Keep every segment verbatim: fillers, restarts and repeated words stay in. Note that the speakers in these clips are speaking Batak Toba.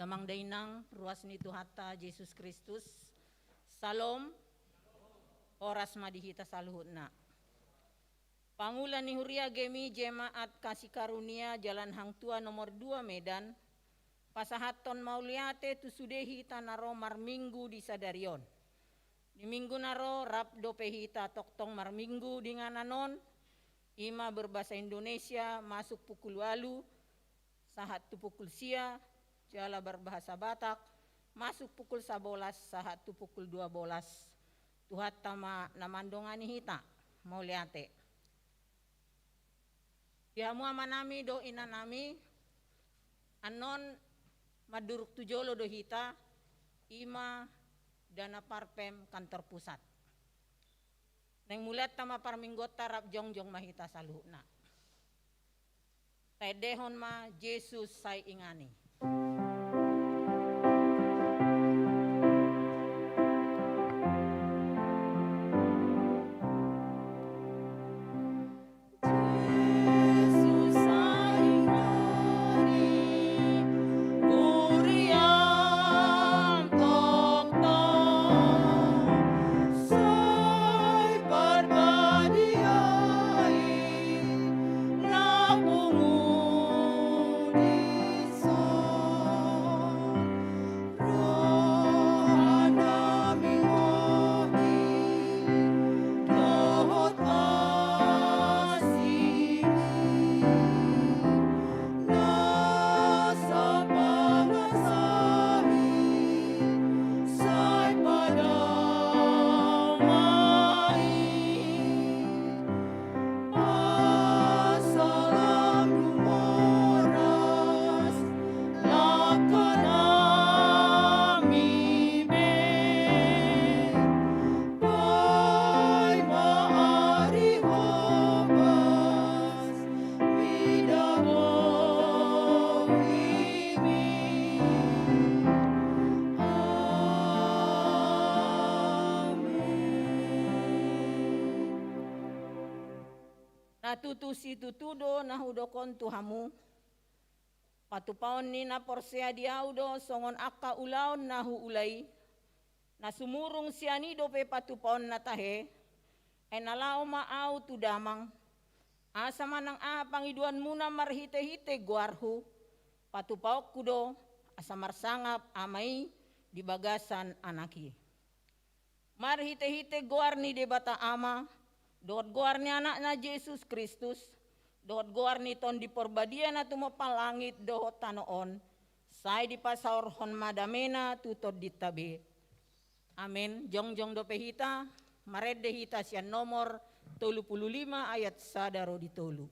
Amang dainang, ruas ni Tuhanta Jesus Kristus. Salom. Horas ma di hita saluhutna. Pangula ni huria GMI Jemaat Kasih Karunia Jalan Hang Tuah nomor dua Medan, pasahathon mauliate tu sude hita na ro marminggu di sadari on. Di minggu na ro rap dope hita tongtong marminggu di inganan on, ima berbahasa Indonesia masuk pukul ualu sahat tu pukul sia, jala berbahasa Batak masuk pukul sabolas sahat tu pukul dua bolas. Tuhanta ma na mandongani hita, mauliate. Di hamu amanami dohot inanami, annon mandurung tu jolo do hita, ima Dana Parpem kantor pusat. Naeng mulanta ma parmingguonta rap jongjong ma hita saluhutna. Taendehon ma Jesus sai ingani. Na tutu situtu do na hudok on tu hamu, patupaon ni na porsea di ahu do songon angka ulaon na huula i, na sumurung sian i dope patupaon na tahe. Ai na laho ma ahu tu Damang, asa manang aha pangidoanmuna marhitehite goarhu, patupaonku do, asa marsangap Ama i di bagasan Anak i. Marhitehite goar ni Debata Ama, dohot goar ni Anakna Jesus Kristus, dohot goar ni Tondi Porbadia na tumompa langit dohot tano on, sai dipasaorhon ma damena tu tondinta be. Amen. Jongjong dope hita, marende hita sian nomor tolu pulu lima ayat sada ro di tolu.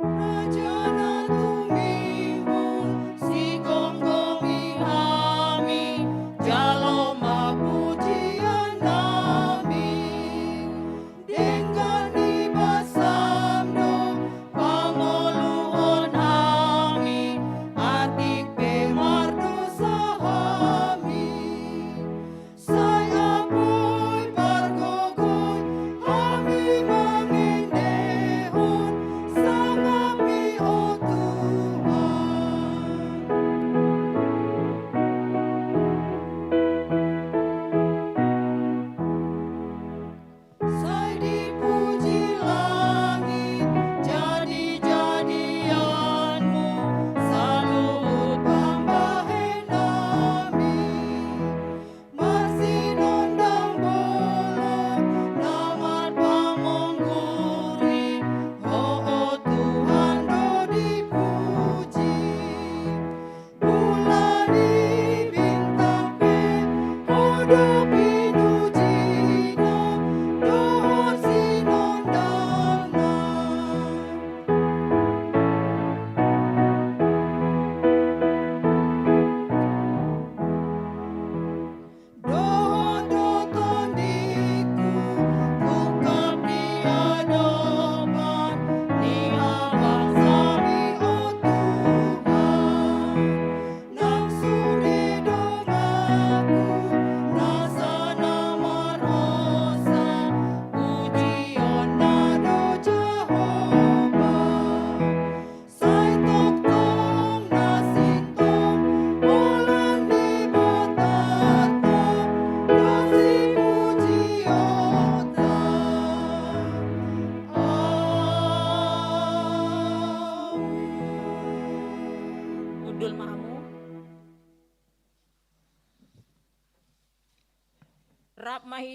Raja na tumimbo, sigomgomi hami, jalo ma pujian nami. Denggan ni basam do pangoluhon hami, atik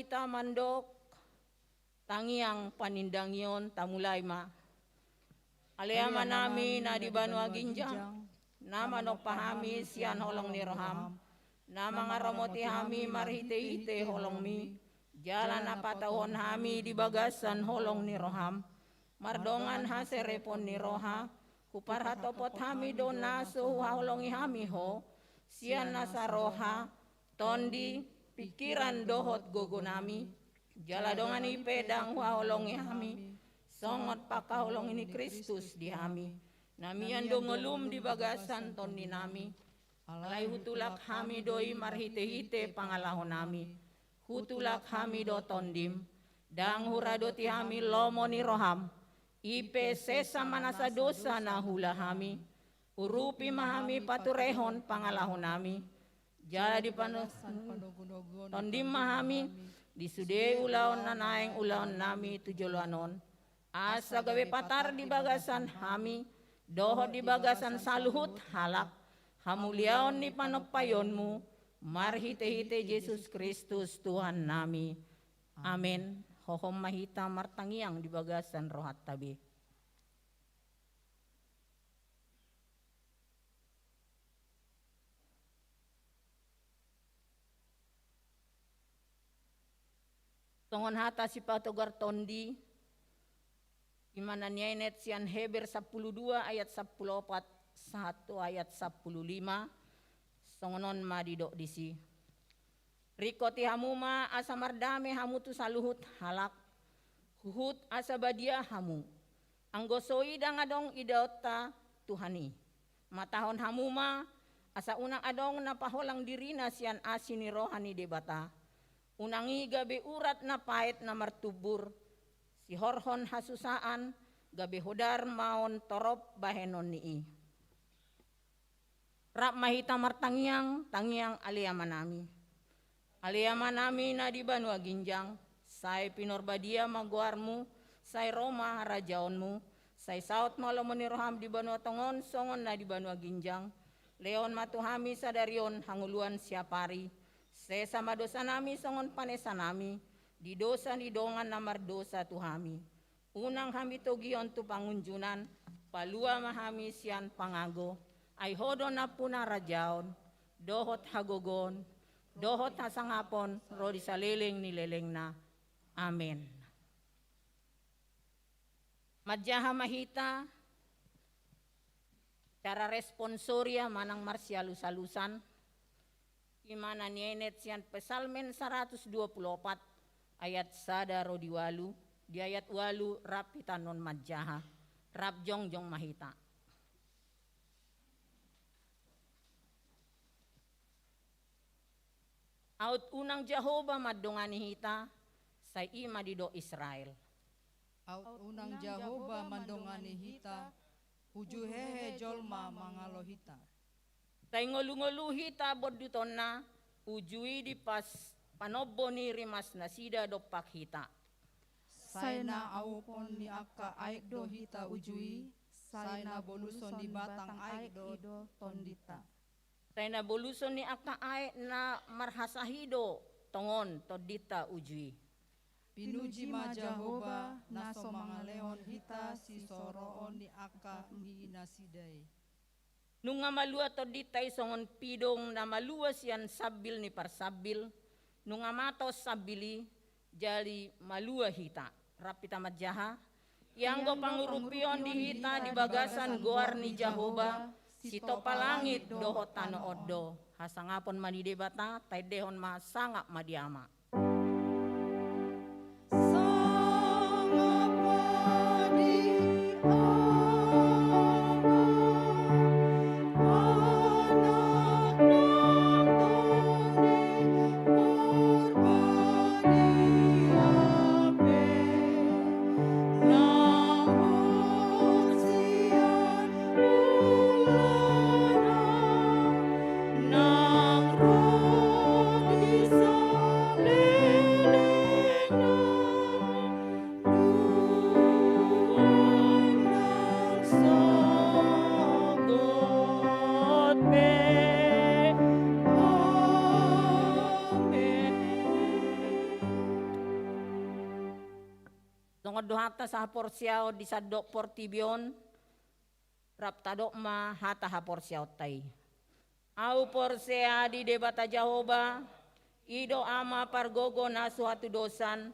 Hita mandok tangiang panindangion, tamulai ma. Ale Amanami na di banua ginjang, na manompa hami sian holong ni roham, na mangaramoti hami marhitehite holongmi, jala na patauhon hami di bagasan holong ni roham, mardongan haserepon ni roha, huparhatopot hami do na so huhaholongi hami ho, sian nasa roha, tondi, pingkiran dohot gogonami, jala dongan i pe ndang huhaholongi hami, songon pangkaholongi ni Kristus di hami, na mian do ngolum di bagasan tondinami. Alai hutulak hami do i marhitehite pangalahonami. Hutulak hami do tondim, ndang huradoti hami lomo ni roham, i pe sesa ma nasa dosa na huula hami. Urupi ma hami paturehon pangalahonami, jala di pano-, tondim ma hami di sude ulaon na naeng ulaonnami tu joloan on, asa gabe patar di bagasan hami dohot di bagasan saluhut halak, hamuliaon ni panompaionmu, marhitehite Jesus Kristus Tuhannami. Amen. Hohom ma hita martangiang di bagasan rohanta be. Songon hata sipatogar tondi, i ma na nienet sian Heber sampulu dua ayat sampulu opat sahat tu ayat sampulu lima, songon on ma didok disi. Ringkoti hamu ma asa mardame hamu tu saluhut halak, huhut asa badia hamu. Anggo so i ndang adong idaonta Tuhan i. Matahon hamu ma, asa unang adong na paholang dirina sian asi ni roha ni Debata. Unang i gabe urat na paet na martumbur, sihorhon hasusaan, gabe hodar maon torop bahenon ni i. Rap ma hita martangiang, tangiang Ale Amanami. Ale Amanami na di banua ginjang, sai pinorbadia ma goarmu, sai ro ma harajaonmu, sai saut ma lomo ni roham di banua tonga on songon na di banua ginjang. Lehon ma tu hami sadari on hangoluan siapari. Sesa ma dosanami songon panesanami di dosa ni dongan na mardosa tu hami. Unang hami togihon tu pangunjunan, palua ma hami sian pangago. Ai Ho do nampuna harajaon, dohot hagogoon, dohot hasangapon, ro di saleleng ni lelengna. Amen. Manjaha ma hita cara responsoria manang marsialus-alusan, i ma na nienet sian Psalmen saratus dua pulu opat ayat sada ro di ualu, di ayat ualu rap hita annon manjaha, rap jongjong ma hita. Aut unang Jahowa mandongani hita, sai i ma didok Israel. Aut unang Jahowa mandongani hita, uju hehe jolma mangalo hita. Sai ngolu-ngolu hita bondutonna, uju i dipas panombo ni rimasnasida dompak hita. Sai na aopon ni angka aek do hita uju i, sai na boluson ni batang aek do tondinta. Sai na boluson ni angka aek na marhasahi do tongon tondinta uju i. Pinuji ma Jahowa, na so mangalehon hita sisoroon ni angka ni nasida i. Nunga malua tondinta i songon pidong na malua sian sambil ni parsambil, nunga matos sambil i, jadi malua hita. Rap hita manjaha. Ianggo pangurupion di hita di bagasan goar ni Jahowa, sitompa langit dohot tano on do. Hasangapon ma di Debata, taendehon ma sangap ma di Ama. Songon do hata sahaporseaon di sandok portibi on, rap tadok ma hata haporseaonta i. Ahu porsea di Debata Jahowa, i do Ama pargogo na so hatudosan,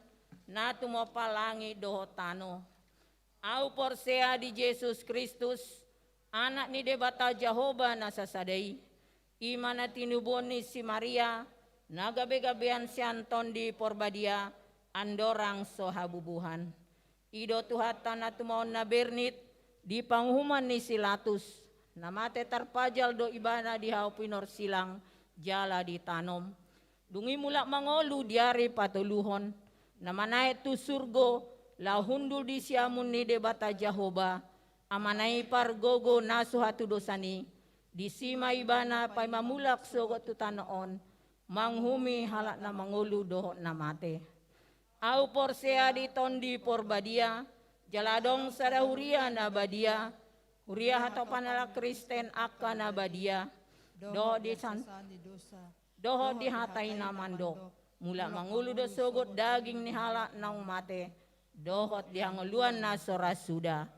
na tumompa langit dohot tano. Ahu porsea di Jesus Kristus, Anak ni Debata Jahowa na sasada i, i ma na tinubuhon ni si Maria, na gabe-gabean sian Tondi Porbadia, andorang so habubuhan. I do Tuhanta na tumaon na bernit di panguhuman ni si Latus, na mate tarpajal do ibana di hau pinorsilang jala ditanom. Dung i mulak mangolu di ari patoluhon, na manaek tu surgo, laho hundul di siamun ni Debata Jahowa, Amana i pargogo na so hatudosan i, disi ma ibana paima mulak sogot tu tano on, manguhumi halak na mangolu dohot na mate. Ahu porsea di Tondi Porbadia, jala adong sada huria na badia, huria hatopan halak Kristen angka na badia, dohot di san-, dohot di hata i na mandok, mulak mangolu do sogot daging ni halak naung mate, dohot di hangoluan na so ra suda.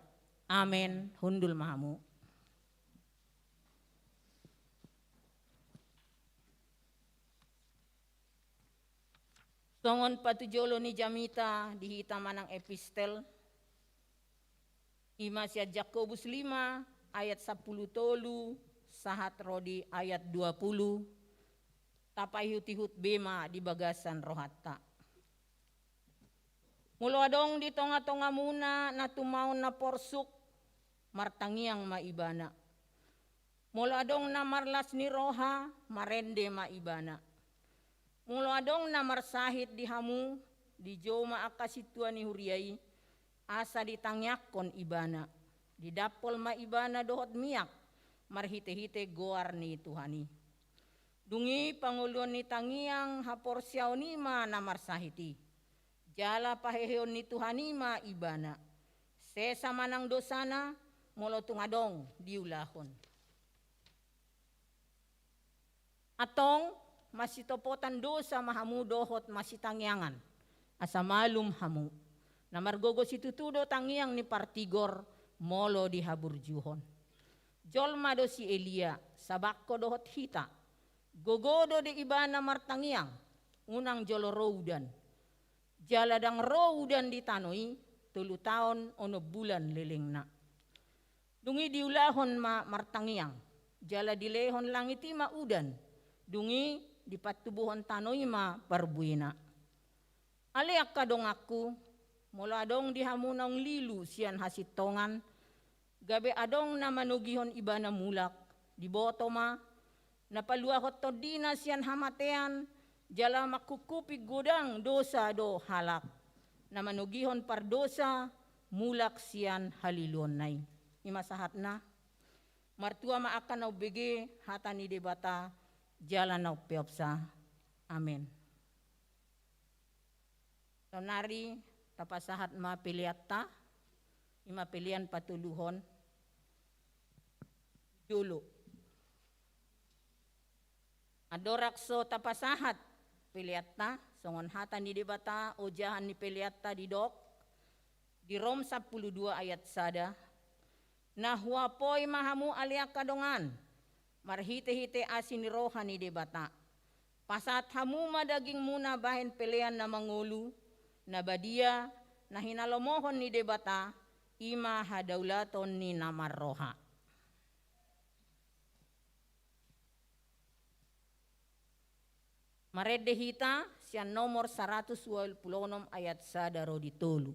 Amen. Hundul ma hamu. Songon patujolo ni jamita di hita manang epistel, i ma sian Jakobus lima ayat sampulu tolu sahat ro di ayat dua pulu, tapaihut-ihut be ma di bagasan rohanta. Molo adong di tonga-tongamuna na tumaon na porsuk, martangiang ma ibana. Molo adong na marlas ni roha, marende ma ibana. Molo adong na marsahit di hamu, dijou ma angka sintua ni huria i, asa ditangiangkon ibana. Didampol ma ibana dohot miak, marhite-hite goar ni Tuhan i. Dung i pangoluon ni tangiang haporseaon i ma na marsahit i. Jala paheheon ni Tuhan i ma ibana. Sesa manang dosana, molo tung adong diulahon. Antong, masitopotan dosa ma hamu dohot masitangiangan, asa malum hamu. Na margogo situtu do tangiang ni partigor molo dihaburjuhon. Jolma do si Elia, sabangko dohot hita. Gogo do di ibana martangiang, unang jolo ro udan. Jala ndang ro udan di tano i, tolu taon onom bulan lelengna. Dung i diulahon ma martangiang, jala dilehon langit i ma udan, dung i dipantubuhon tano i ma parbuena. Ale angka donganku, molo adong di hamu naung lilu sian hasintongan, gabe adong na manogihon ibana mulak, diboto ma, na paluahon tondina sian hamatean, jala mangkungkupi godang dosa do halak, na manogihon pardosa mulak sian haliluonna i. I ma sahatna, martua ma angka na umbege hata ni Debata, jala na umpeopsa. Amen. Saonari tapasahat ma peleanta, i ma pelean patoluhon. Jolo. Andorang so tapasahat peleanta, songon hata ni Debata, ojahan ni peleanta didok, di Rom sampulu dua ayat sada, na huapoi ma hamu ale angka dongan, marhite-hite asi ni roha ni Debata. Pasahat hamu ma dagingmuna bahen pelean na mangolu, na badia, na hinalomohon ni Debata, i ma hadaulaton ni na marroha. Marende hita sian nomor saratus ualu pulu onom ayat sada ro di tolu.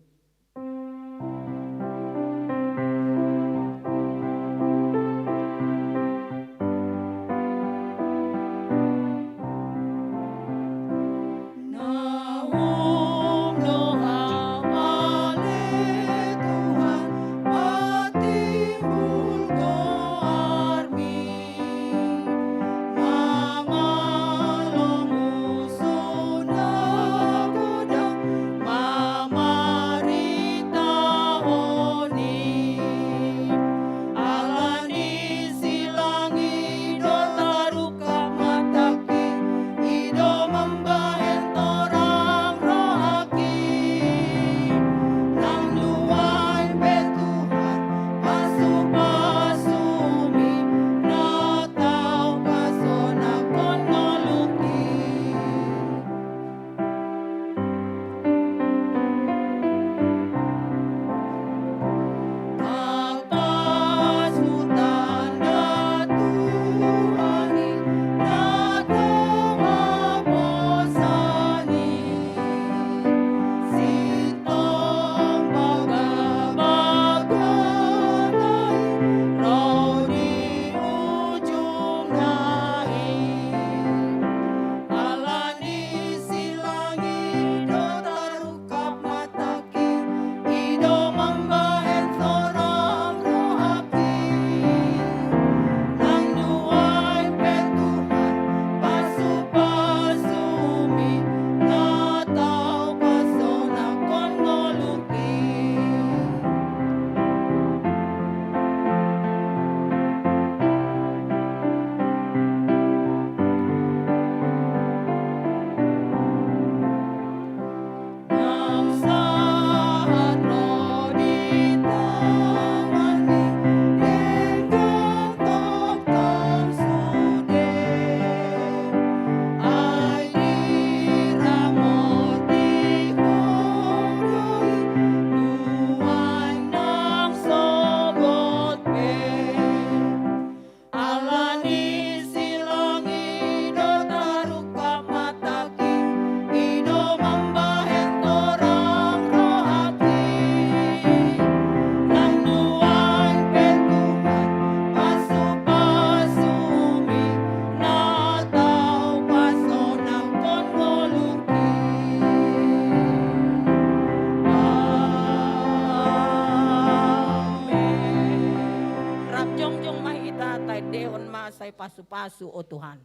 Pasu-pasu, o Tuhan.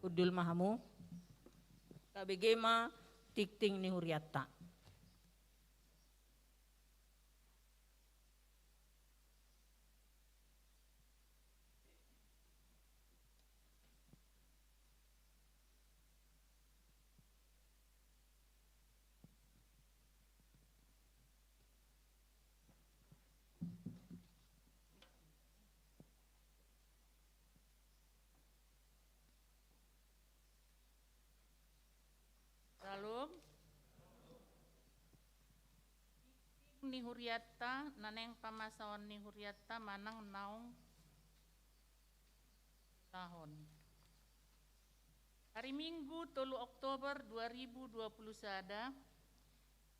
Hundul ma hamu. Tabege ma tingting ni hurianta. Salam. Ni hurianta, na naeng pamasaon ni hurianta manang naung ulahon. Hari Minggu, tolu Oktober dua ribu dua puluh sada,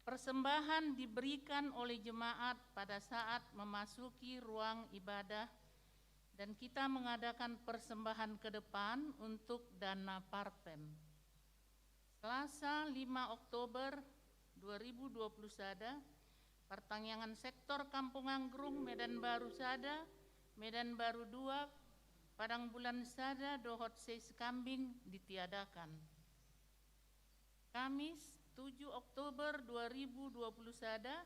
persembahan diberikan oleh jemaat pada saat memasuki ruang ibadah, dan kita mengadakan persembahan ke depan untuk dana parpem. Selasa, lima Oktober dua ribu dua puluh sada, partangiangan sektor Kampung Anggrung, Medan Baru sada, Medan Baru dua, Padang Bulan sada, dohot Sei Sikambing ditiadakan. Kamis, tujuh Oktober dua ribu dua puluh sada,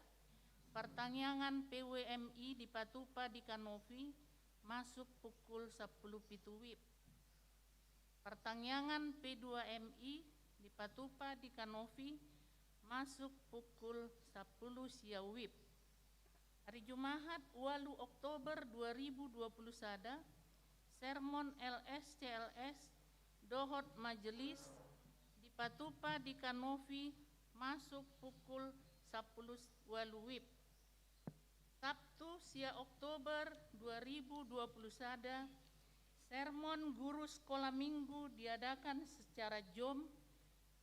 partangiangan P W M I dipatupa di kanopi, masuk pukul sampulu pitu wib. Partangiangan P dua M I dipatupa di kanopi, masuk pukul sampulu sia wib. Hari Jumahat, ualu Oktober dua ribu dua puluh sada, sermon L S C L S dohot majelis dipatupa di kanopi, masuk pukul sampulu ualu wib. Sabtu, sia Oktober dua ribu dua puluh sada, sermon guru sekolah minggu diadakan secara Zoom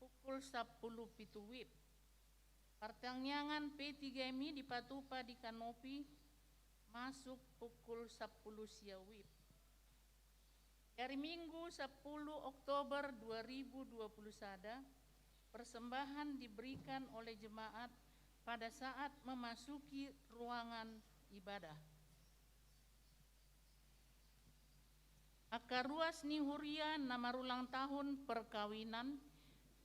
pukul sampulu pitu wib. Partangiangan P tiga M I dipatupa di kanopi, masuk pukul sampulu sia wib. Hari Minggu, sampulu Oktober dua ribu dua puluh sada, persembahan diberikan oleh jemaat pada saat memasuki ruangan ibadah. Angka ruas ni huria na marulang tahun perkawinan,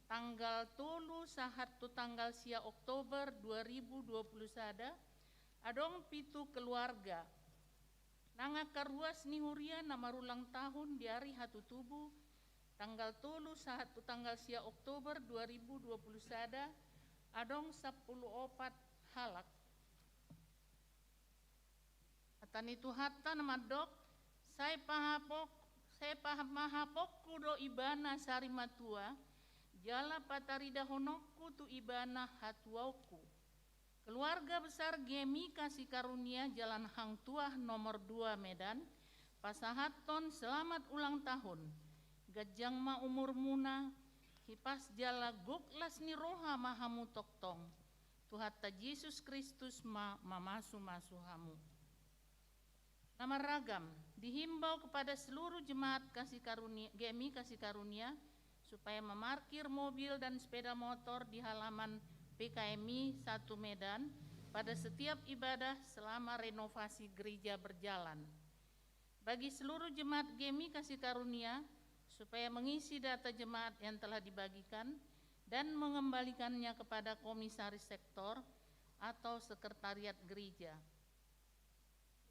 tanggal tolu sahat tu tanggal sia Oktober dua ribu dua puluh sada, adong pitu keluarga. Nang angka ruas ni huria na marulang tahun di ari hatutubu, tanggal tolu sahat tu tanggal sia Oktober dua ribu dua puluh sada, adong sampulu opat halak. Hata ni Tuhanta na mandok, sai pahapok-, sai pahapahapokku do ibana sari matua, jala pataridahononku tu ibana hatuaonku. Keluarga besar G M I Kasih Karunia Jalan Hang Tuah nomor dua Medan, pasahathon selamat ulang tahun. Ganjang ma umurmuna, hipas jala gok las ni roha ma hamu tongtong. Tuhanta Jesus Kristus ma mamasumasu hamu. Na marragam, dihimbau kepada seluruh jemaat Kasih Karunia, G M I Kasih Karunia, supaya memarkir mobil dan sepeda motor di halaman P K M I satu Medan pada setiap ibadah selama renovasi gereja berjalan. Bagi seluruh jemaat G M I Kasih Karunia, supaya mengisi data jemaat yang telah dibagikan dan mengembalikannya kepada komisaris sektor atau sekretariat gereja.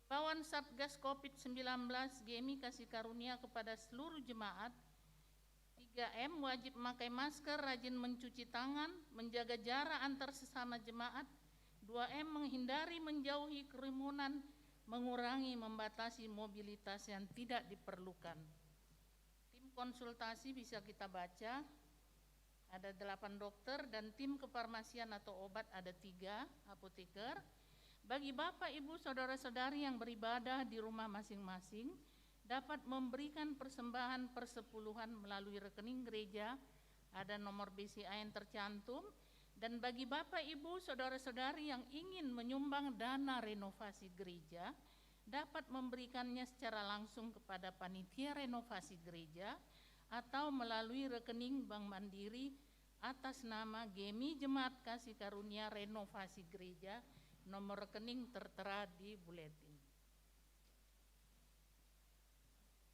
Imbauan Satgas covid sembilan belas G M I Kasih Karunia kepada seluruh jemaat, tiga M, wajib memakai masker, rajin mencuci tangan, menjaga jarak antar sesama jemaat, dua M, menghindari menjauhi kerumunan, mengurangi membatasi mobilitas yang tidak diperlukan. Konsultasi bisa kita baca. Ada delapan dokter dan tim kefarmasian atau obat ada tiga apoteker. Bagi Bapak, Ibu, Saudara-saudari yang beribadah di rumah masing-masing, dapat memberikan persembahan persepuluhan melalui rekening gereja, ada nomor B C A yang tercantum, dan bagi Bapak, Ibu, Saudara-saudari yang ingin menyumbang dana renovasi gereja, dapat memberikannya secara langsung kepada panitia renovasi gereja atau melalui rekening Bank Mandiri atas nama Gemi Jemaat Kasih Karunia Renovasi Gereja, nomor rekening tertera di buletin.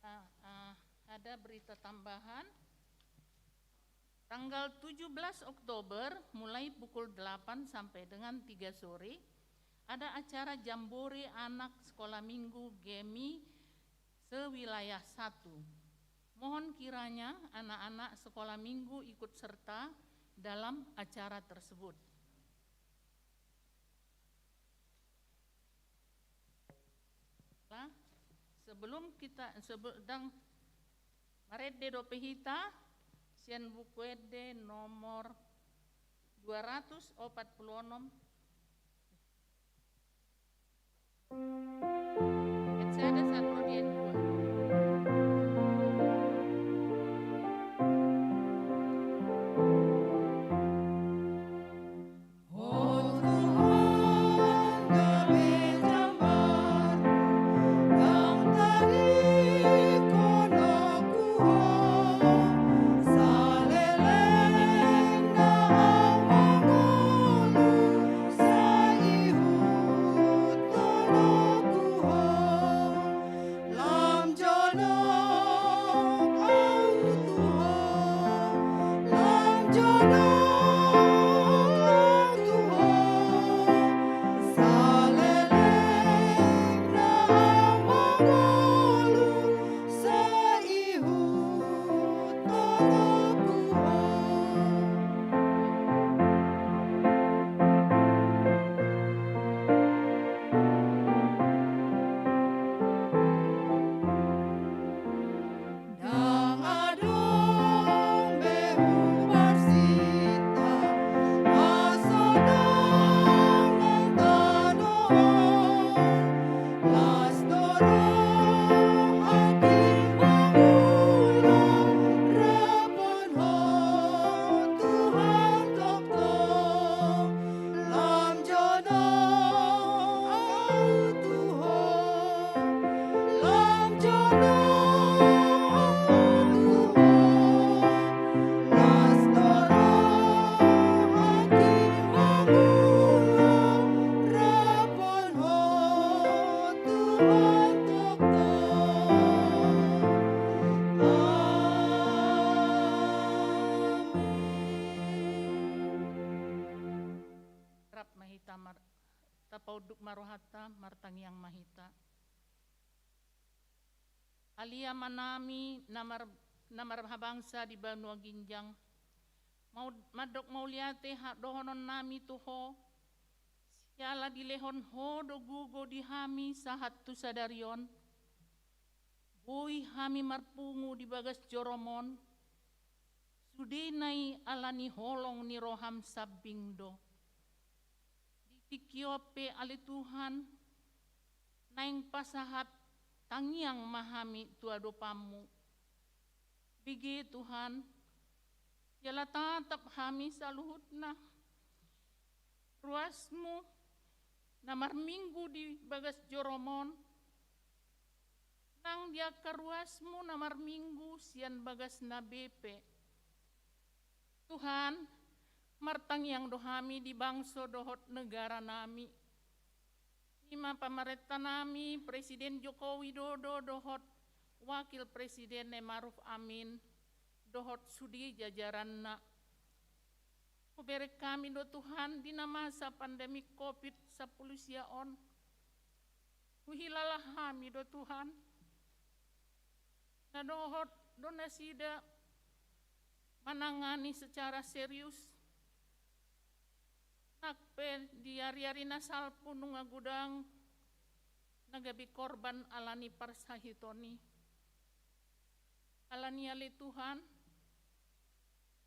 Nah, eh, ada berita tambahan. Tanggal tujuh belas Oktober, mulai pukul delapan sampai dengan tiga sore, ada acara jambore anak sekolah minggu Gemi se-wilayah satu. Mohon kiranya anak-anak sekolah minggu ikut serta dalam acara tersebut. Lah, sebelum kita, sebelum, dang, marende dope hita sian Buku Ende nomor dua ratus opat puluh onom. Ayat sada sahat ro di ayat dua. Rap ma hita mar-, tapaunduk ma rohanta, martangiang ma hita. Ale Amanami na mar-, na marhabangsa di banua ginjang, mau-, mandok mauliate ha-, dohononnami tu Ho, siala dilehon Ho do gogo di hami sahat tu sadari on, boi hami marpungu di bagas jorom on, sudena i ala ni holong ni roham sambing do. Di tingki on pe ale Tuhan, naeng pasahat tangiang ma hami tu adopanmu. Bege Tuhan, jala tatap hami saluhutna ruasmu na marminggu di bagas jorom on, nang di angka ruasmu na marminggu sian bagasna be pe. Tuhan, martangiang do hami di bangso dohot negara nami. I ma pamarenta nami, Presiden Joko Widodo dohot Wakil Presiden Ma'ruf Amin, dohot sude jajaranna. Hubereng hami do Tuhan di na masa pandemi covid sampulu sia on. Huhilala hami do Tuhan, na dohot do nasida manangani secara serius. Nang pe di ari-ari na salpu nunga godang na gabe korban ala ni parsahiton i. Alani ale Tuhan,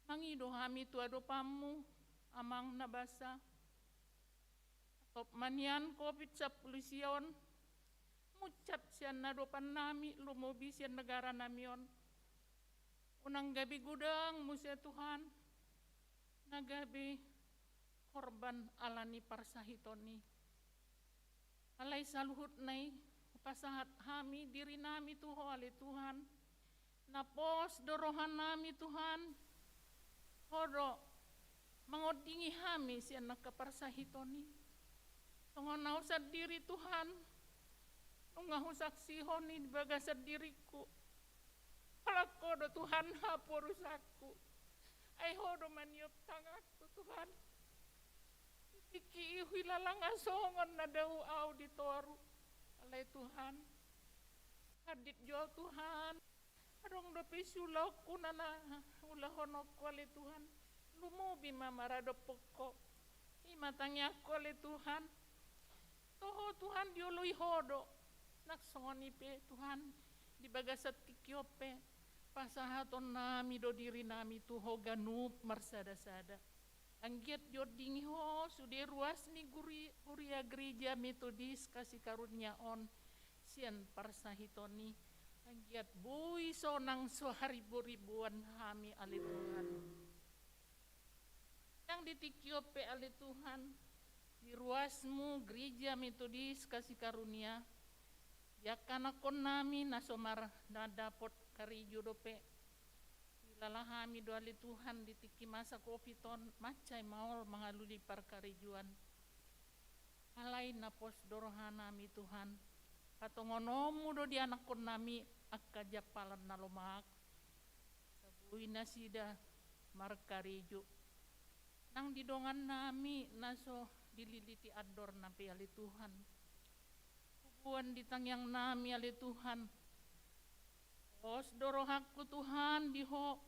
mangido hami tu adopanmu, Amang na basa. Top manian covid sampulu sia on, muncap sian adopan nami, lumobi sian negara nami on. Unang gabe godang muse Tuhan, na gabe korban alani parsahiton i. Alai saluhutna i, hupasahat hami diri nami tu Ho ale Tuhan, na pos do roha nami Tuhan, Ho do mangondingi hami sian angka parsahiton i. Songon au sandiri Tuhan, nunga husaksihon i di bagasan diringku. Holan Ho do Tuhan haporusanku. Ai Ho do maniop tanganku Tuhan. Di tingki i huilala nga songon na dao au di toru. Alai Tuhan, handit jo au Tuhan. Adong dope siulaonku na, na ulahononku ale Tuhan. Lumobi ma maradophon Ho. I ma tangiangku ale Tuhan. Toho Tuhan dioloi Ho do. Nang songon i pe Tuhan, di bagasan tingki on pe, pasahaton nami do diri nami tu Ho ganup marsadasada. Anggiat diondingi Ho sude ruas ni guri-, huria Gereja Metodis Kasih Karunia on sian parsahiton i. Anggiat boi sonang so haribo-riboan hami ale Tuhan. Nang di tingki on pe ale Tuhan, di ruasmu Gereja Metodis Kasih Karunia, di angka anakkon nami na so mar-, na dapot karejo dope. Huilala hami do ale Tuhan di tingki masa covid on, mansai maol mangalului parkarejoan. Alai na pos do roha nami Tuhan, patongononmu do di anakkon nami angka jampalan na lomak. Asa boi nasida markarejo. Nang di dongan nami na so dililiti andorna pe ale Tuhan. Huboan di tangiang nami ale Tuhan. Pos do rohangku Tuhan di Ho.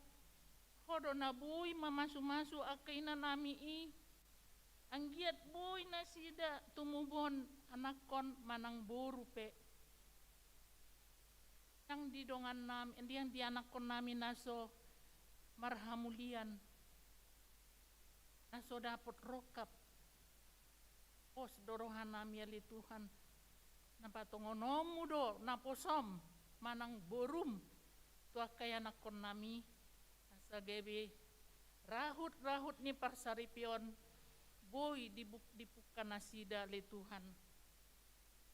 Ho do na boi mamasu-masu angka ina nami i. Anggiat boi nasida tumubon anakkon manang boru pe. Nang di dongan nami, nang di anakkon nami na so marhamulian, na so dapot rongkap. Pos do roha nami ale Tuhan, na patongononmu do naposom manang borum tu angka anakkon nami, asa gabe rahut-rahut ni parsaripeon boi dibuk-, dipungka nasida ale Tuhan.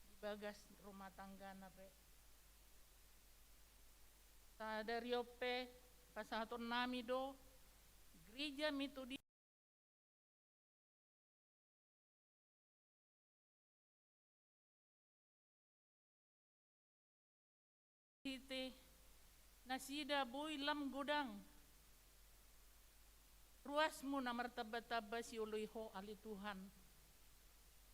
Di bagas rumah tanggana pe. Sadari on pe pasahaton nami do Gereja Metodis Site nasida boi lam godang. Ruasmu na martamba-tamba sioloi Ho ale Tuhan.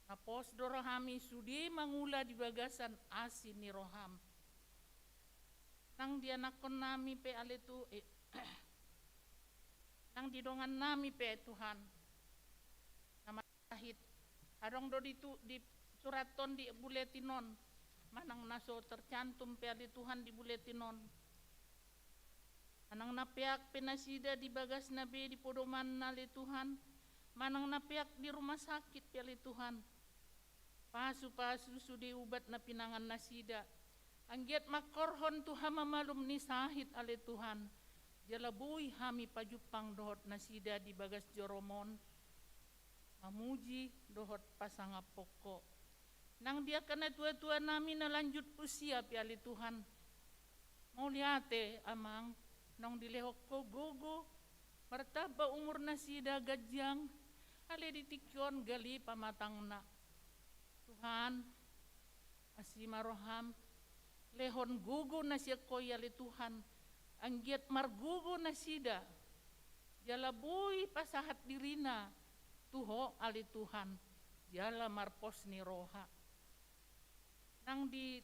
Na pos do rohami sude mangula di bagasan asi ni roham. Nang di anakkon nami pe ale Tu-, eh, nang di dongan nami pe Tuhan. Na sahit. Adong do ditu-, disurathon di buletin on. Manang na so tercantum pe ale Tuhan di buletin on. Manang na peak pe nasida di bagasna be di podomanna ale Tuhan. Manang na peak di rumah sakit pe ale Tuhan. Pasu-pasu sude ubat na pinangan nasida. Anggiat mangkorhon tu hamamalum ni sahit ale Tuhan. Jala boi hami pajumpang dohot nasida di bagas jorom on. Mamuji dohot pasangaphon Ho. Nang di angka natua-tua nami na lanjut usia pe ale Tuhan. Mauliate Amang, naung dilehon Ho gogo, martamba umur nasida ganjang, ale di tingki on gale pamatangna. Tuhan, asi ma roham, lehon gogo na sian Ho i ale Tuhan, anggiat margogo nasida, jala boi pasahat dirina tu Ho ale Tuhan, jala marpos ni roha. Nang di,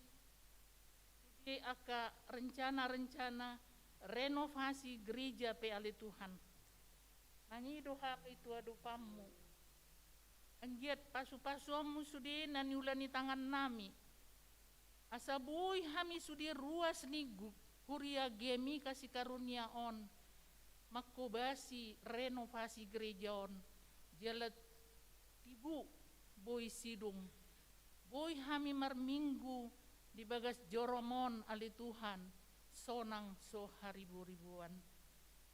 di angka rencana-rencana renovasi gereja pe ale Tuhan. Mangido hami tu adopanmu. Anggiat pasu-pasuonmu sude na niula ni tangan nami. Asa boi hami sude ruas ni gu-, Huria GMIK Sikarunia on mangkobasi renovasi gereja on, jala tibu boi sidung. Boi hami marminggu di bagas joroM on, ale Tuhan, sonang so hariboriboan.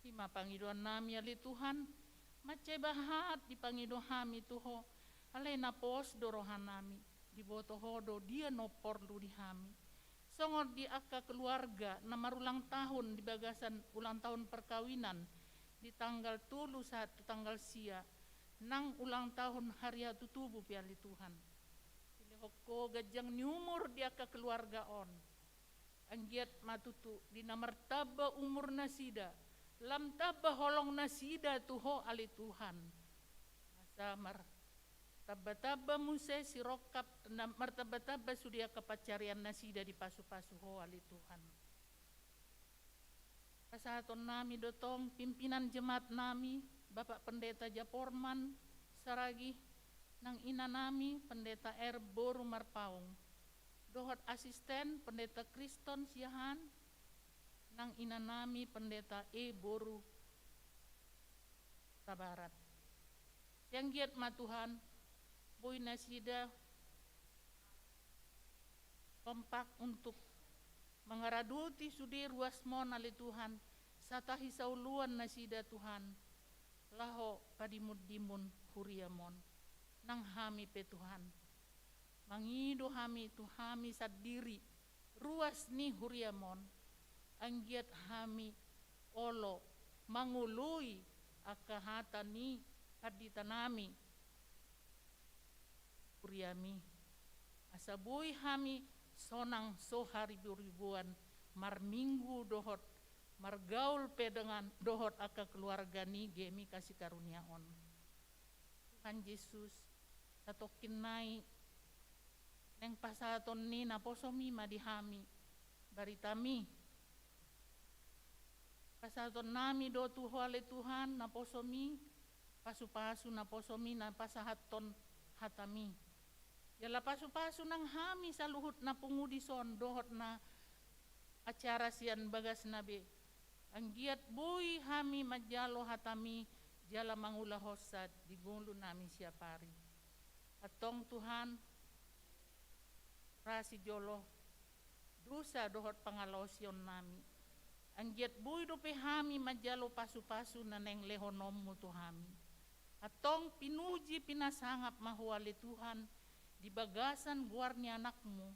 I ma pangidoannami, ale Tuhan, mansai bahat dipangido hami tu Ho, alai na pos do rohanami, diboto Ho do dia na porlu di hami. Songon di angka keluarga na marulang tahun di bagasan ulang tahun perkawinan di tanggal tolu sahat tu tanggal sia, nang ulang tahun hari hatutubu pe, ale Tuhan. Dilehon Ho ganjang ni umur di angka keluarga on. Anggiat ma tutu di na martamba umur nasida, lam tamba holong nasida tu Ho, ale Tuhan. Asa mar- tamba-tamba muse sirongkap, na martamba-tamba sude angka pansarian nasida dipasupasu Ho, ale Tuhan. Pasahatonnami do tong pimpinan jemaatnami, Bapak Pendeta Japorman Saragih, nang inanami Pendeta R boru Marpaung, dohot asisten Pendeta Kriston Siahaan, nang inanami Pendeta E boru Tabarat. Sai anggiat ma Tuhan, boi nasida kompak untuk mangaradoti sude ruasMon, ale Tuhan, satahi saoloan nasida, Tuhan, laho padimun-dimun huriaMon. Nang hami pe, Tuhan, mangido hami tu hami sandiri, ruas ni huriaMon, anggiat hami olo mangoloi angka hata ni panditanami, huriaMi, asa boi hami sonang so hariboriboan marminggu dohot margaul pe dengan dohot angka keluarga ni GMIK Sikarunia on. Tuhan Jesus, satongkin nai naeng pasahaton ni naposoMi ma di hami, baritaMi. Pasahatonnami do tu Ho, ale Tuhan, naposoMi, pasu-pasu naposoMi na pasahathon hataMi. Jala pasu-pasu nang hami saluhut na pungu dison dohot na acara sian bagasna be. Anggiat boi hami manjalo hataMi jala mangulahonsa di ngolunami siapari. Antong Tuhan, rasi jolo dosa dohot pangalaosionnami. Anggiat boi dope hami manjalo pasu-pasu na naeng lehononMu tu hami. Antong pinuji pinasangap ma Ho, ale Tuhan, di bagasan goar ni AnakMu,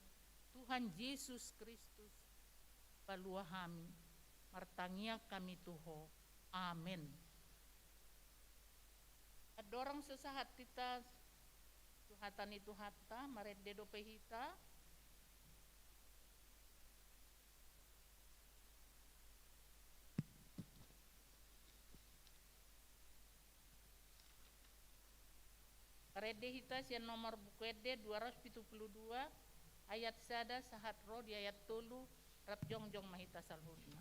Tuhan Jesus Kristus, Hupaluahon hami, martangiang hami tu Ho. Amen. Andorang so sahat hita tu hata ni Tuhanta, marende dope hita. Rende hita sian nomor Buku Ende dua ratus pitu pulu dua, ayat sada sahat ro di ayat tolu, rap jongjong ma hita saluhutna.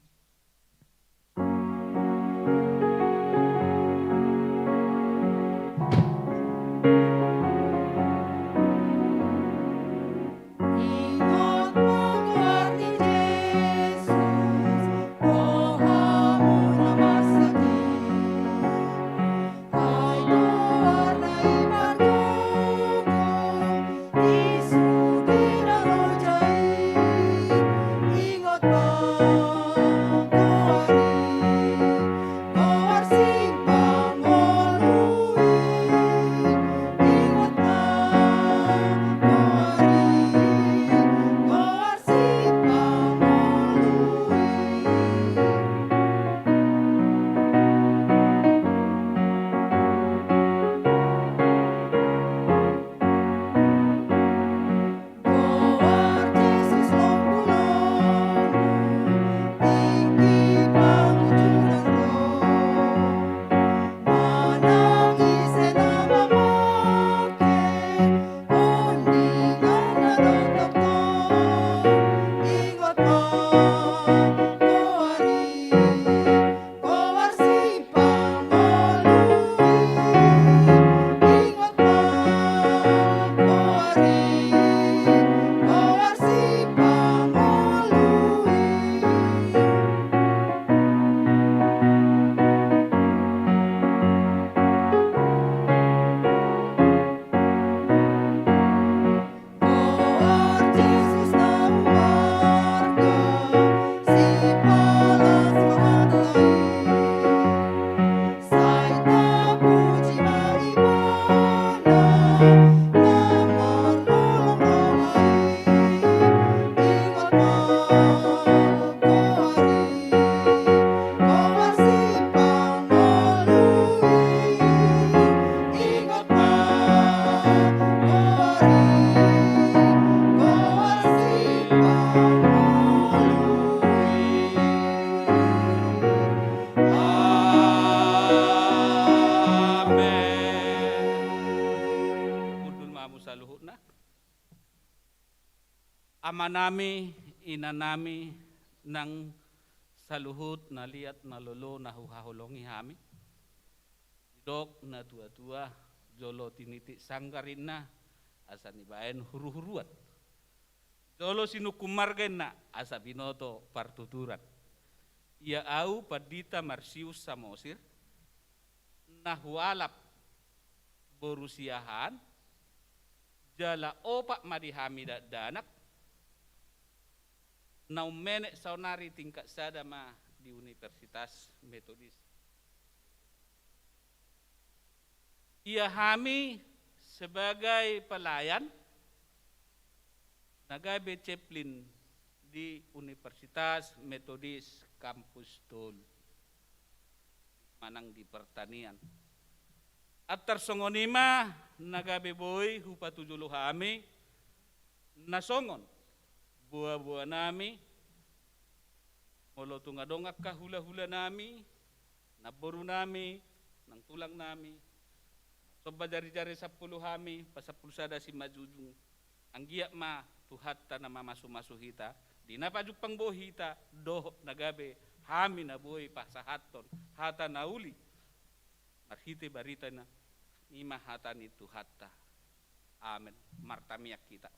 Amanami, inanami, nang saluhut na liat na lolo na huhaholongi hami. Didok na tuatua, jolo tinitik sanggar inna asa nibaen huruhuruan. Jolo sinungkun marga inna asa binoto partuturan. Ia au Pandita Marsius Samosir, na hualap boru Siahaan, jala opat ma di hami dakdanak, na ummenek saonari tingkat sada ma di Universitas Metodis. Ia hami sebagai pelayan na gabe ceplin di Universitas Metodis Kampus Tolu manang di pertanian. Antar songon i ma na gabe boi hupatujolo hami, na songon boaboanami, molo tung adong angka hulahulanami, namborunami, nang tulangnami, somba jarijari sampulu hami, pasampulu sada simanjujung. Anggiat ma Tuhanta na mamasumasu hita, di na pajumpang boi hita, dohot na gabe hami na boi pasahathon hata na uli marhite barita na i ma hata ni Tuhanta. Amen. Martamiang hita.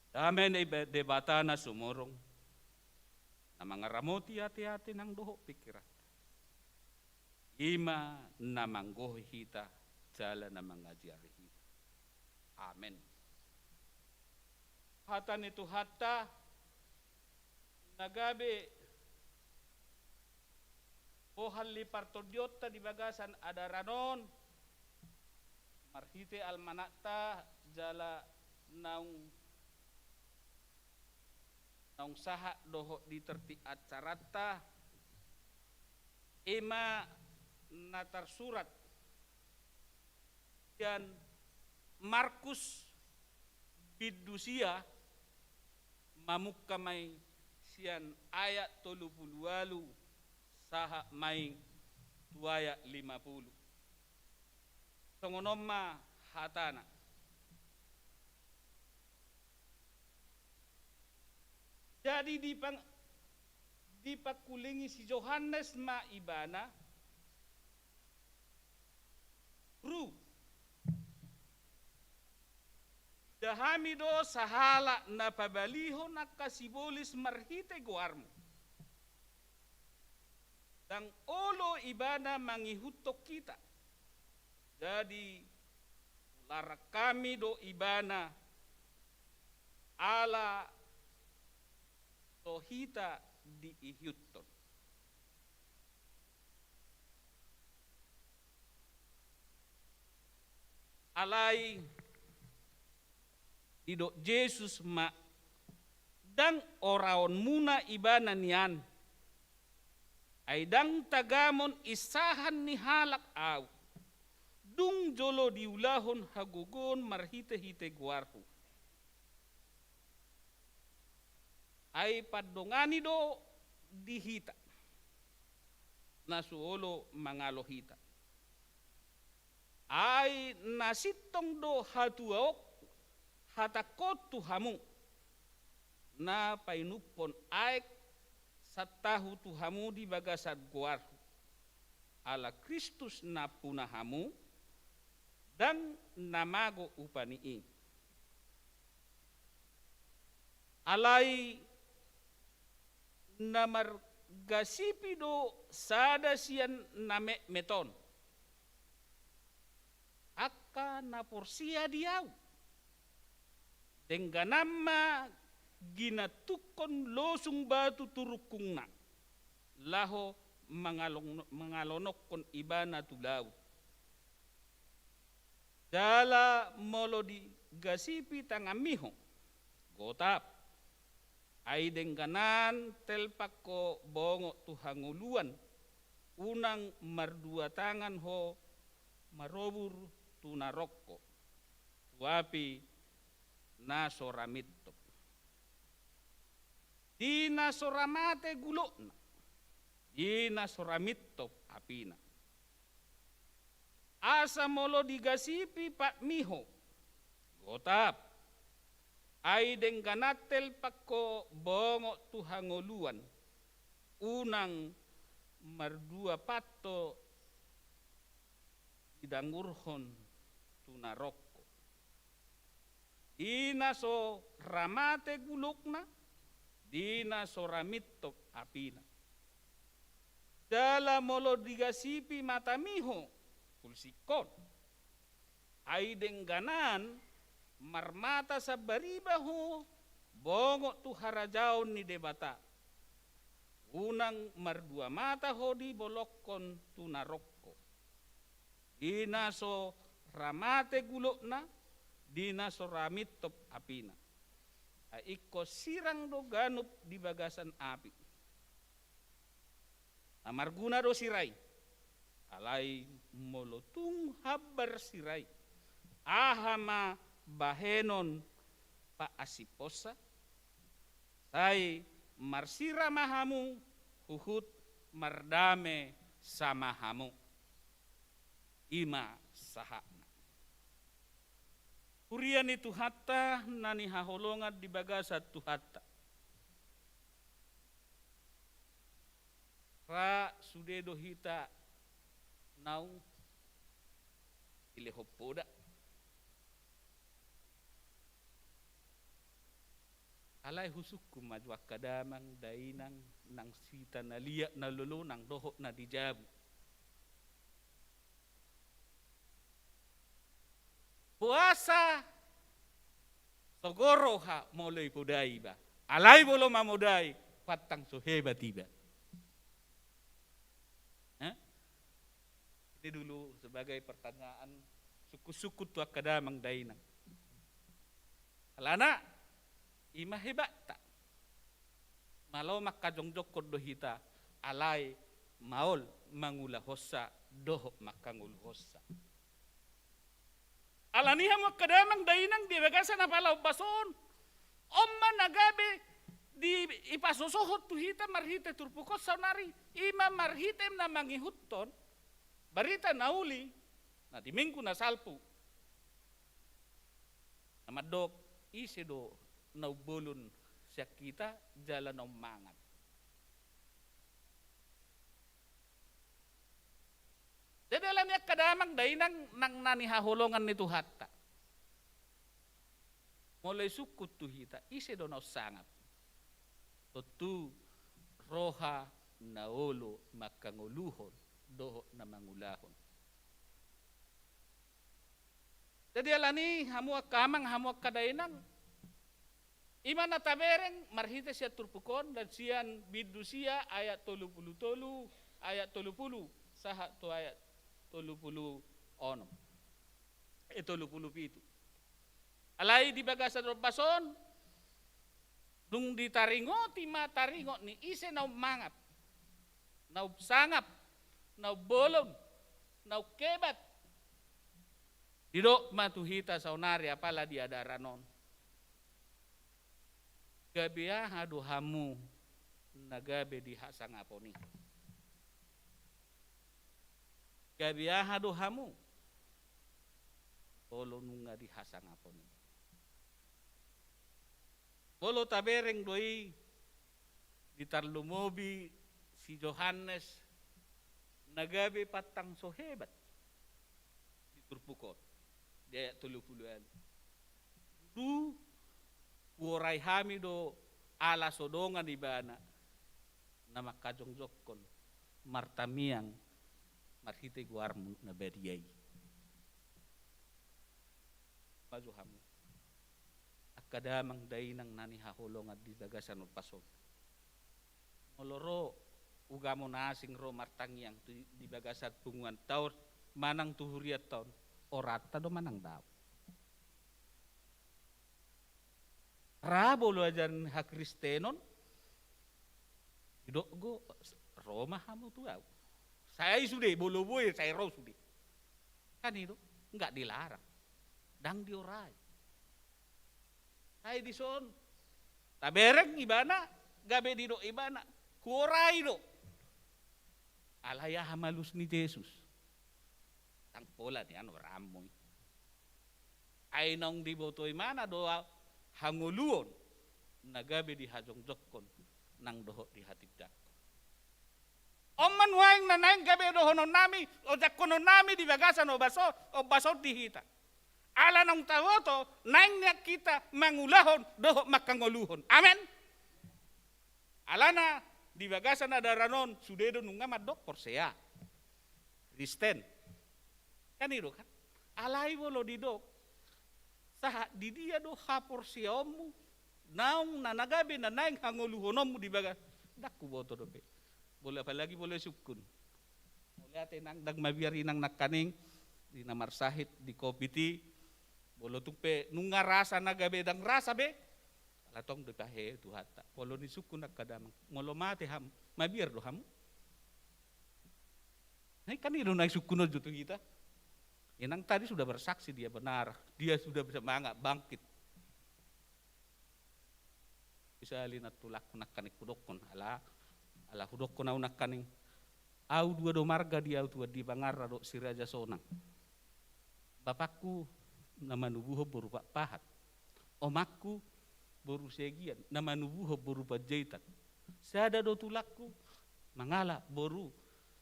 Dame ni Debata na sumurung, na mangaramoti ateate nang dohot pingkiran, i ma na manggohi hita jala na mangajari hita. Amen. Hata ni Tuhanta na gabe bohal ni partondionta di bagasan adaran on, marhite almanakta jala naung, naung sahat dohot di tertib acaranta, i ma na tarsurat sian Markus bindu sia, mamungka ma i sian ayat tolu pulu ualu sahat ma i tu ayat lima pulu. Songon on ma hatana. Jadi dipang-, dipangkulingi si Johannes ma ibana, Guru, ida hami do sahalak na pabalihon angka sibolis marhite goarmu. Ndang olo ibana mangihuthon hita. Jadi, hularang hami do ibana ala so hita diihuthon. Alai didok Jesus ma, ndang oraonmuna ibana nian, ai ndang tagamon insahan ni halak ahu, dung jolo diulahon hagogoon marhitehite goarhu. Ai pandongani do di hita, na so olo mangalo hita. Ai na sintong do hatuaon hatangkon tu hamu, na painumhon aek santahu tu hamu di bagasan goarhu. Ala Kristus nampuna hamu, ndang na mago upa ni i. Alai na margasipi do sada sian na metmet on, angka na porsea di ahu. Dengganan ma ginantukkon losung batu tu rungkungna, laho mangalong-, mangalonokkon ibana tu laut. Jala molo digasipi tanganmi ho, gotap. Ai dengganan telpang ho bongot tu hangoluan, unang mardua tangan ho marobur tu na rongko, tu api na so ra mintop. Di na so ra mate gulokna, di na so ra mintop apina. Asa molo digasipi patmi ho, gotap. Ai dengganan telpang ho bongot tu hangoluan, unang mardua pat ho didangurhon tu na rongko. Di na so ra mate gulukna, di na so ra mintop apina. Jala molo digasipi matami ho, pulsingkon. Ai dengganan marmata sambariba ho bongot tu harajaon ni Debata. Unang mardua mata ho dibolongkon tu na rongko. Di na so ra mate gulukna, di na so ra mintop apina. Ai ingkon sirang do ganup di bagasan api. Na marguna do sira i. Alai molo tung hambar sira i, aha ma bahenon paasiphonsa? Sai marsira ma hamu, huhut mardame sama hamu. I ma sahatna. Huria ni Tuhanta na nihaholongan di bagasan Tuhanta. Ra sude do hita naung dilehon poda. Alai husungkun ma jo angka damang dainang nang hita na liat na lolo nang dohot na di jabu. Boasa sogo roha molo dipodai iba? Alai molo mamodai, pantang so hebat iba. Hah? Ini dulu sebagai pertanyaan sungkun-sungkun tu angka damang dainang. Alana i ma hebatta. Malo mangkajongjongkon do hita, alai maol mangulahonsa dohot mangkangoluhonsa. Alani i hamu angka damang dainang di bagasan apala ombas on, on ma na gabe di, dipasosohon tu hita marhite turpuk on saonari, i ma marhite na mangihuthon barita na uli na di minggu na salpu. Na mandok, ise do na umbolon sian hita jala na ummangan? Jadi alani i angka damang dainang nang na nihaholongan ni Tuhanta. Molo disungkun tu hita, ise do na umsangap? Tontu roha na olo mangkangoluhon dohot na mangulahon. Jadi alani i hamu angka amang, hamu angka dainang, i ma na tabereng marhite sian turpuk on dan sian bindu sia ayat tolu pulu tolu, ayat tolu pulu sahat tu ayat tolu pulu onom. Eh, tolu pulu pitu. Alai di bagasan ombas on, dung ditaringoti ma taringot ni ise na ummangan, na umsangap, na umbolon, na umhebat. Didok ma tu hita saonari apala di adaran on. Gabe aha do hamu na gabe dihasangapon i? Gabe aha do hamu molo nunga dihasangapon i? Molo tabereng do i di tarlumobi si Johannes na gabe pantang so hebat di turpuk on, di ayat tolu pulu ualu. Dulu huorai hami do ala so dongan ibana na mangkajongjongkon martamiang marhite goarmu na badia i. Maju hamu angka damang dainang na nihaholongan di bagasan ombas on. Molo ro ugamo na asing ro martangiang tu, di bagasan punguanta on manang tu hurianta on, oranta do manang dao? Ra molo ajaran hakristenon, didok do ro ma hamu tu au. Sai sude, molo boi sai ro sude. Kan i do, nggak dilarang. Ndang diorai. Sai dison tabereng ibana, gabe didok ibana, huorai do. Alai aha ma alus ni Jesus? Ndang pola nian oranmu i. Ai naung diboto ibana do hangoluon na gabe dihajongjongkon nang dohot dihatindangkon. On ma nuaeng na naeng gabe dohononnami, ojakkononnami di bagasan ombas on, ombas on di hita. Ala naung taboto naeng nian hita mangulahon dohot manghangoluhon. Amen. Alana di bagasan adaran on sude do nunga mandok porsea, Kristen. Kan i do kan? Alai molo didok, sahat di dia do haporseaonmu naung na, na gabe na naeng hangoluhononmu di bagas, ndang huboto dope. Molo, apalagi molo sungkun. Mauliate inang, ndang mabiar inang nangkaning di na marsahit di covid i. Molo tung pe nunga rasa na gabe ndang rasa be, ala tong dipahehe Tuhanta. Molo ni sungkun angka damang, molo mate hamu, mabiar do hamu? Nah, kan i do na sungkun on jo tu hita. Inang tadi sudah bersaksi dia benar, dia sudah bersemangat bangkit. Bisa lihat tulakku nangkaning hudokkon, ala, ala hudokkon au nangkaning. Au dua do marga di au tuan, di Bangarra dohot Si Raja Sonang. Bapakku na manubuhon boru Pakpahan. Omakku boru Siagian, na manubuhon boru Panjaitan. Sada do tulangku mangalap boru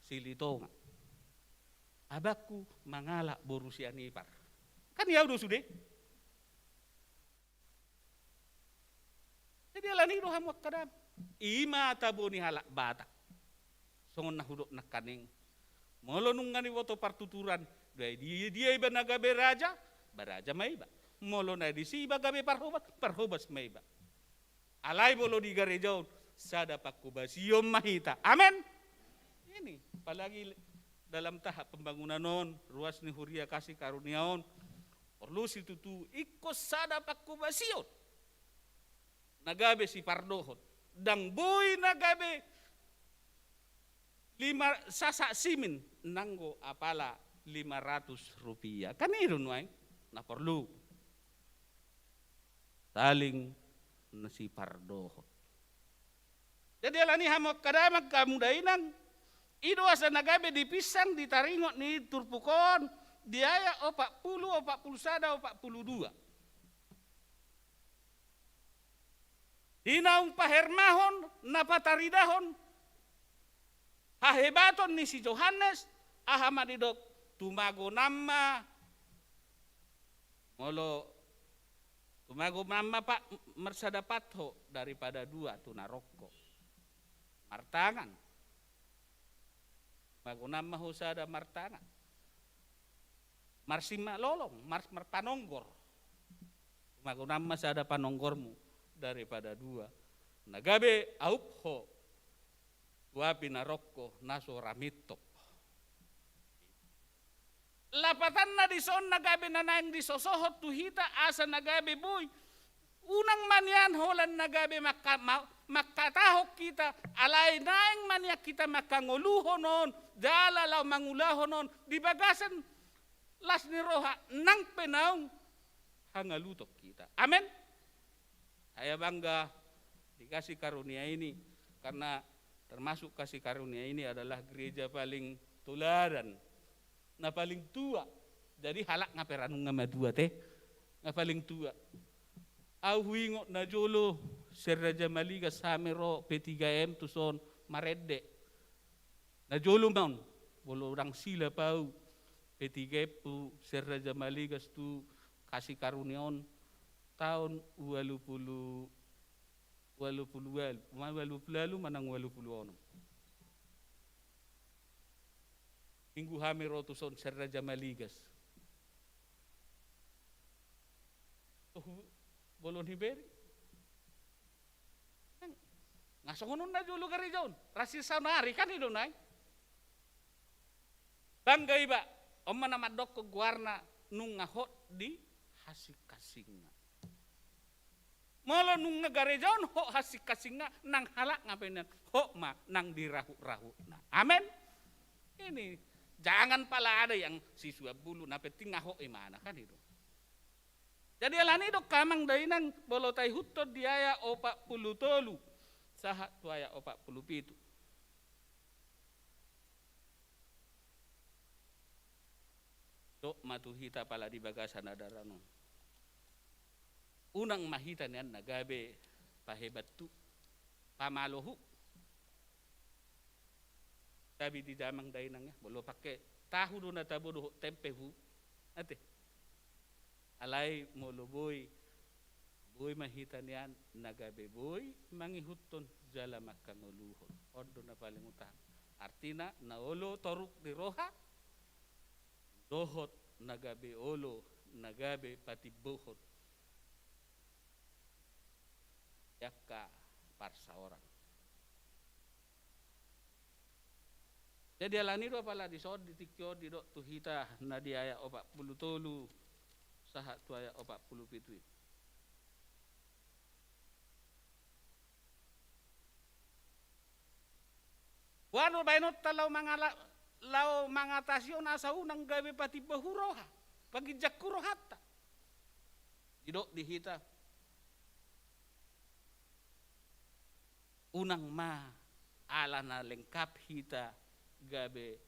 Silitonga. Abangku mangalap boru Sianipar. Kan i au do sude. Jadi alani i do hamu angka damang, i ma tabo ni halak Batak. Songon na hudok nangkaning, molo nunga diboto partuturan, dia, dia, dia iba na gabe raja, ba raja ma iba. Molo na disi iba gabe parhobas, parhobas ma iba. Alai molo di gareja on, sada panghobasion ma hita. Amen. Ini, apalagi dalam tahap pembangunan on, ruas ni huria kasih karunia on, porlu situtu ingkon sada panghobasion na gabe sipardohot. Ndang boi na gabe lima sasak simin nanggo apala lima ratus rupiah. Kan i do nuaeng na porlu. Saling na sipardohot. Jadi alani i hamu angka damang, hamu dainang, i do asa na gabe dipinsang di taringot ni turpuk on, di ayat opat pulu, opat pulu sada, opat pulu dua. Di naung pahermahon, na pataridahon hahebaton ni si Johannes, aha ma didok, tumagonan ma, molo tumagonan ma, Pak, marsada pat ho daripada dua tu na rongko. Martangan. Tumagonan ma ho sada martangan. Marsimalolong, mar-, marpanonggor. Tumagonan ma sada panonggormu daripada dua. Na gabe aup ho tu api na rongko na so ra mintop. Lapatanna dison na gabe na naeng disosohon tu hita asa na gabe boi. Unang ma nian holan na gabe mangka-, ma-, mangkatahon hita, alai naeng ma nian hita manghangoluhon on, jala laho mangulahon on, di bagasan las ni roha nang pe naung hangaluton hita. Amen. Saya bangga di kasih karunia ini, karena termasuk kasih karunia ini adalah gereja paling toladan, na paling tua. Jadi halak nga pe ra nunga matua te, nga paling tua. Au huingot na jolo, Ser Raja Maligas hami ro P tiga M tuson marende. Na jolo ma on, molo ndang silap au, P tiga M tu Ser Raja Maligas tu kasih karunia on taon ualu pulu, ualu pulu ualu, ma ualu pulu ualu manang ualu pulu onom. Minggu hami ro tuson Ser Raja Maligas. Oh, bolon hiberi. Nga songon on na jolo gareja on, ra sisaonari kan i do nai. Bangga iba, on ma na mandokkon goarna nunga hot di hasingkasingna. Molo nunga gareja on hot hasingkasingna, nang halak nga pe nian hot ma nang di rahut-rahutna. Amen. Ini jangan pala ada yang sisuan bulu, na penting nga hot imana kan i do. Jadi alani i do hamu dainang, molo taihuthon di ayat opat pulu tolu sahat tu ayat opat pulu pitu. Dok ma tu hita pala di bagasan adaran on. Unang ma hita nian na gabe pahebat hu, pamalo hu. Tabi di damang dainang ya, molo pake tahu do na tabo dohot tempe hu, ate. Alai molo boi, boi ma hita nian na gabe boi mangihuthon jala mangkangoluhon. On do na paling utama. Artina na olo toruk di roha, dohot na gabe olo, na gabe patimbohon di angka parsaoran. Jadi alani do apala dison di tingki on didok tu hita na di ayat opat pulu tolu sahat tu ayat opat pulu pitu i. Boha do baenonta laho mangala-, laho mangatasi on asa unang gabe patimbo hu roha, paginjang hu rohanta? Didok di hita, unang ma ala na lengkap hita gabe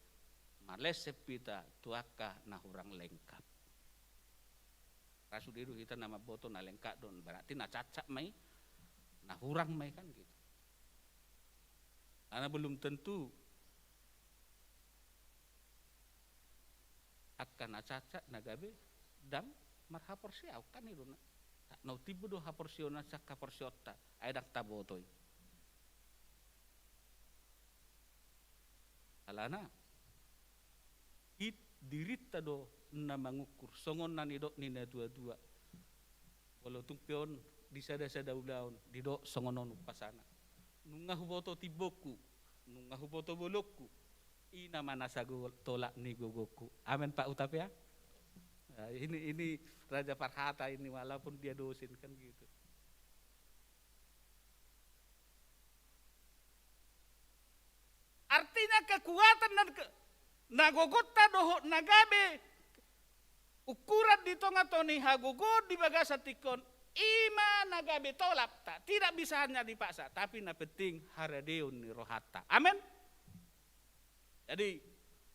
malesep hita tu angka na hurang lengkap. Ra sude do hita na mamboto na lengkap do, berarti na cacat ma i, na hurang ma i kan gitu. Karena belum tentu angka na cacat na gabe ndang marhaporseaon kan i do na. Naung timbo do haporseaon na sian haporseaonta, ai ndang taboto i. Alana, it-, dirinta do na mangukur, songon na nidok ni natuatua. Molo tung pe on di sada-sada ulaon, didok songon on umpasana. Nunga huboto timbongku, nunga huboto bolongku, i nama na sagol tolap ni gogongku. Amen, Pak Hutapea? Nah, ini, ini raja parhata ini, walaupun dia dosen kan gitu. Artinya kekuatan dan ke-, na gogonta dohot na gabe ukuran di tonga-tonga ni hagogoon di bagasan tingki on, i ma na gabe tolapta. Tidak bisa hanya dipaksa, tapi na penting haradeon ni rohanta. Amen. Jadi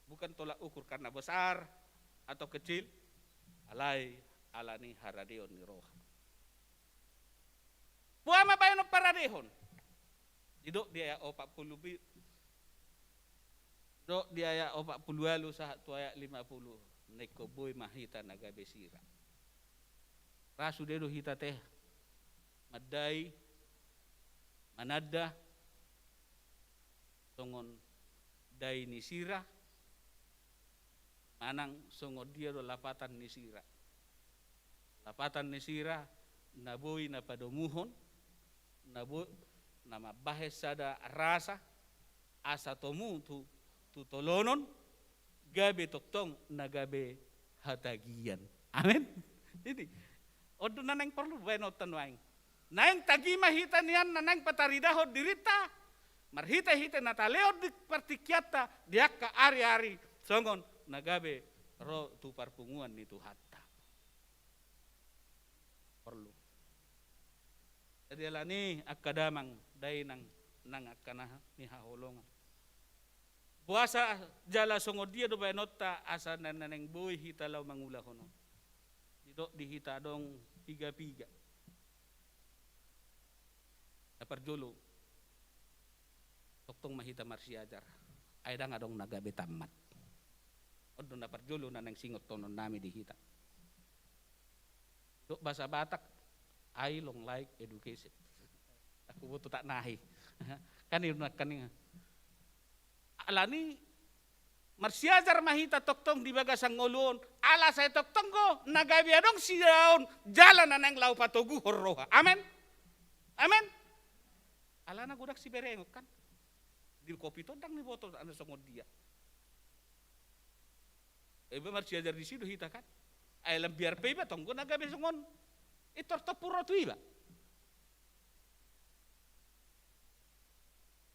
bukan tolak ukur karena besar atau kecil, alai alani haradeon ni roha. Boha ma baenon paradehon? Didok di ayat opat pulu pi-, didok di ayat opat pulu ualu sahat tu ayat lima pulu. Na ingkon boi ma hita na gabe sira. Ra sude do hita teha mandai, mananda, songon dai ni sira, manang songon dia do lapatan ni sira. Lapatan ni sira, na boi na padomuhon, na bo-, na mambahen sada rasa, asa tomu tu, tu tolonon, gabe tongtong na gabe hatagian. Amen. Ini, on do na naeng porlu baenonta nuaeng. Naeng tagi ma hita nian na naeng pataridahon dirinta, marhite-hite na talehon di partingkianta, di angka ari-ari songon na gabe ro tu parpunguan ni Tuhanta. Porlu. Jadi alani angka damang dainang nang angka na ni haholongan. Boasa jala songon dia do baenonta asa na, na naeng boi hita laho mangulahon on? Didok di hita adong piga-piga. Na parjolo, tongtong ma hita marsiajar. Ai ndang adong na gabe tammat. On do na parjolo na naeng siingothononnami di hita. Dok bahasa Batak, I long life education. Aku butuh tak nahi. Kan i do na kan i. Alani marsiajar ma hita tongtong di bagasan ngolu on, ala sai tongtong do na gabe adong sidaon jala na naeng laho patoguhon roha. Amen. Amen. Alana godang siberengon kan. Di Covid on ndang niboto na songon dia. Iba marsiajar disi do hita kan. Ai lam biar pe iba tonggo na gabe songon i, tortompur ro tu iba.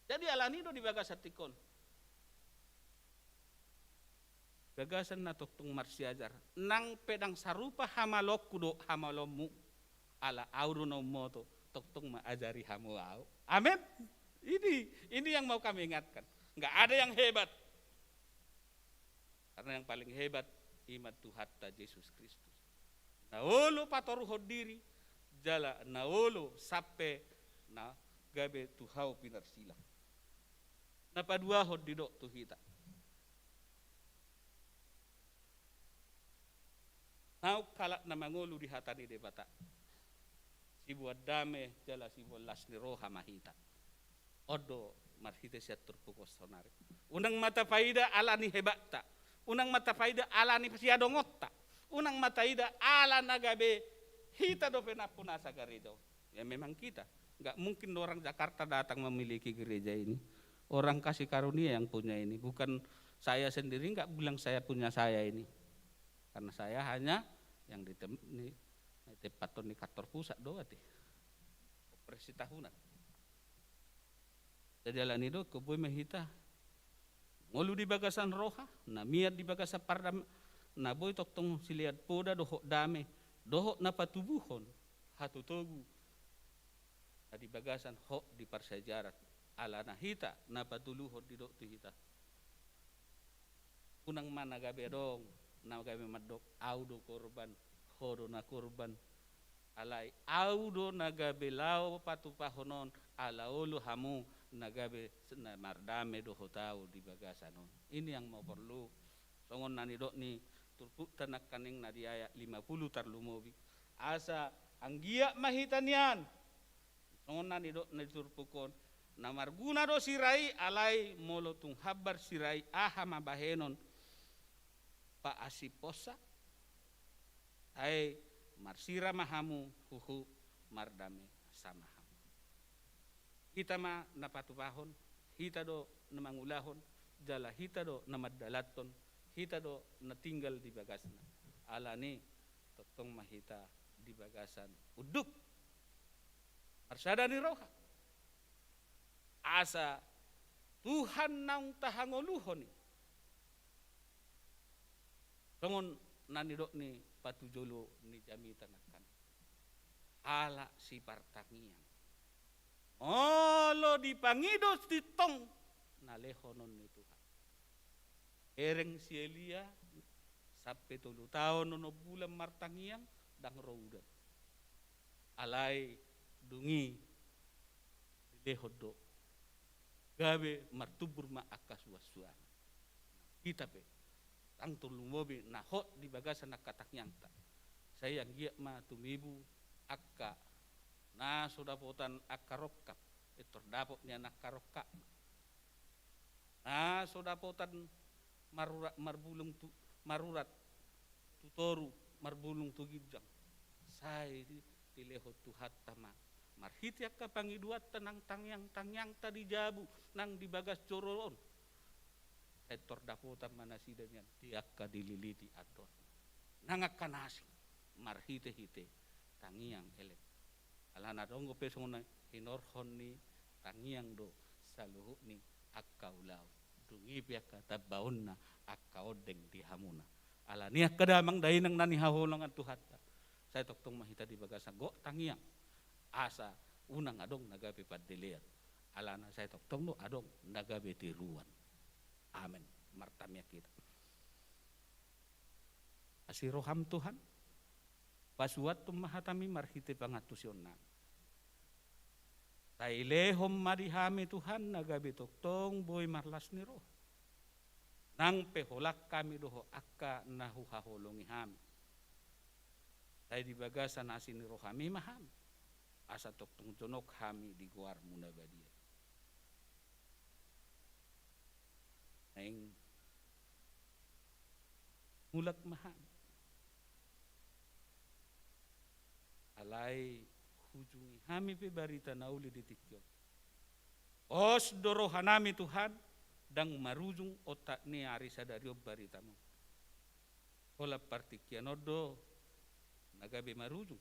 Jadi alani do di bagasan tingki on, bagasan na tongtong marsiajar, nang pe ndang sarupa hamaloonku dohot hamaloonmu, ala au do na ummoto, tongtong ma ajari hamu au. Amen. Ini, ini yang mau kami ingatkan. Nggak ada yang hebat. Karena yang paling hebat i ma Tuhanta Jesus Kristus. Na olo patoruhon diri, jala na olo sampe na gabe tu hau pinarsilang. Na paduahon didok tu hita. Naung halak na mangolu di hata ni Debata. Siboan dame jala siboan las ni roha ma hita. On do marhite sian turpuk on saonari. Unang ma tapaida ala ni hebatta. Unang ma tapaida ala ni siadongonta. Unang ma taida ala na gabe hita dope nampuna asa gareja on. Ya memang kita. Nggak mungkin orang Jakarta datang memiliki gereja ini. Orang kasih karunia yang punya ini. Bukan saya sendiri, nggak bilang saya punya saya ini. Karena saya hanya yang di tem-, ni, tempaton di kantor pusat do ati. Operasi tahunan. Jadi alani do, anggo boi ma hita ngolu di bagasan roha, na mian di bagasan pardam-, na boi tongtong silean poda dohot dame, dohot na patubuhon hatotogu na di bagasan hot di parsiajaran. Alana hita na patoluhon didok tu hita. Unang ma na gabe adong, na gabe mandok, au do korban, ho do na korban. Alai au do na gabe laho patupahon on, ala olo hamu na gabe s-, na mardame dohot au di bagasan on. Ini yang mau perlu. Songon na nidok ni turpukta nangkaning na di ayat lima puluh tarlumobi. Asa anggiat ma hita nian. Songon na nidok ni turpuk on, na marguna do sira i, alai molo tung hambar sira i, aha ma bahenon paasiphonsa? Ai marsira ma hamu huhut mardame sama hamu. Hita ma na patupahon, hita do na mangulahon, jala hita do na mandalanhon, hita do na tinggal di bagasna. Alani tongtong ma hita di bagasan unduk. Marsada ni roha. Asa Tuhan naung tahangoluhon i. Songon na nidok ni patujolo ni jamita nangkaning. Halak sipartangiang. Molo dipangido sintong na lehonon ni Tuhan. Bereng si Elia, sampe tolu taon onom bulan martangiang, ndang ro udan. Alai dung i dilehon do. Gabe martumbur ma angka suansuanan. Hita pe, ndang tarlumobi na hot di bagasan angka tangiangta. Sai anggiat ma tumibu angka na so dapotan angka rongkap, pintor dapot nian angka rongkapna. Na so dapotan marurat, marbulung tu, marurat tu toru, marbulung tu ginjang. Sai di, dilehon Tuhanta ma. Marhite angka pangidoanta nang tangiang-tangiangta di jabu, nang di bagas joro on. Sai tor dapotan ma nasida nian di angka dililiti andorna. Nang angka na asing, marhite-hite tangiang elek. Alana adong dope songon na hinorhon ni tangiang do saluhut ni angka ulaon. Dung i pe angka tambaonna angka ondeng di hamuna. Alani angka damang dainang na nihaholongan Tuhanta. Sai tongtong ma hita di bagasan gok tangiang. Asa unang adong na gabe pandelean. Alana sai tongtong do adong na gabe tiruan. Amen. Martangiang hita. Asi roham Tuhan. Pasuanhon ma hatami marhite pangantusionnami. Sai lehon ma di hami Tuhan na gabe tongtong boi marlas ni roha. Nang pe holan hami dohot angka na huhaholongi hami. Sai di bagasan asi ni rohami ma hami. Asa tongtong jonok hami di goarmu na badia. Naeng mulak ma hami. Alai hujungi hami pe barita na uli di tingki on. Pos do rohanami Tuhan, ndang marujung otak ni ari sadari on baritamu. Holan partingkian on do na gabe marujung.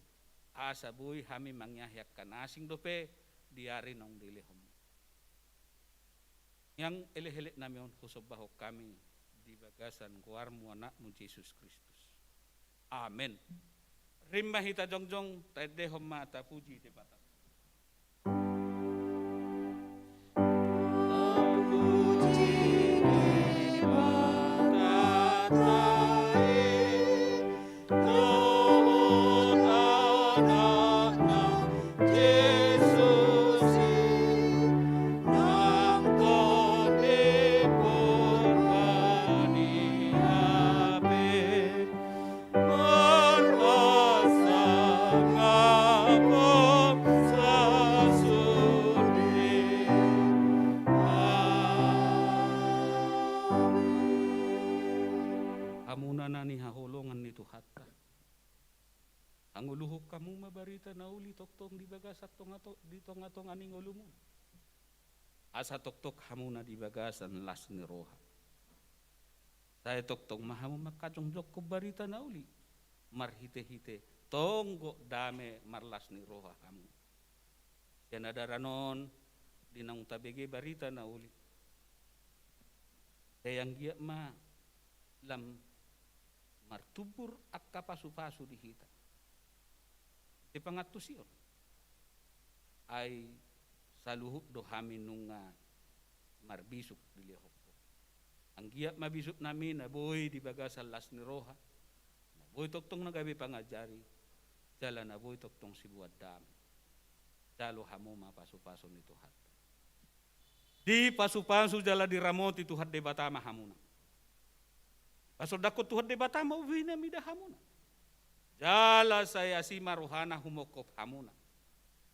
Asa boi hami mangiahi angka na asing dope di ari naung dilehonmu. Yang elekelek nami on husombahon hami di bagasan goarmu anakmu Jesus Kristus. Amen. Rim ma hita jongjong, taendehon ma tapuji Debata. Hamuna na nihaholongan ni Tuhanta, hangoluhon hamu ma barita na uli tongtong di bagasan tonga-, di tonga-tonga ni ngolumuna. Asa tongtong hamuna di bagasan las ni roha. Sai tongtong ma hamu mangkajongjongkon barita na uli marhite-hite tonggo dame marlas ni roha hamu. Sian adaran on di naung tabege barita na uli, sai anggiat ma lam martumbur angka pasu-pasu di hita. Di pangantusion. Ai saluhut do hami nunga marbisuk dilehon Ho. Anggiat ma bisuk nami na boi di bagasan las ni roha, na boi tongtong na gabe pangajari, jala na boi tongtong siboan dame. Jalo hamu ma pasu-pasu ni Tuhanta. Dipasu-pasu jala diramoti Tuhan Debata ma hamuna. Pasondangkon Tuhan Debata ma ubi na mida hamuna. Jala sai asi ma rohana humongkop hamuna.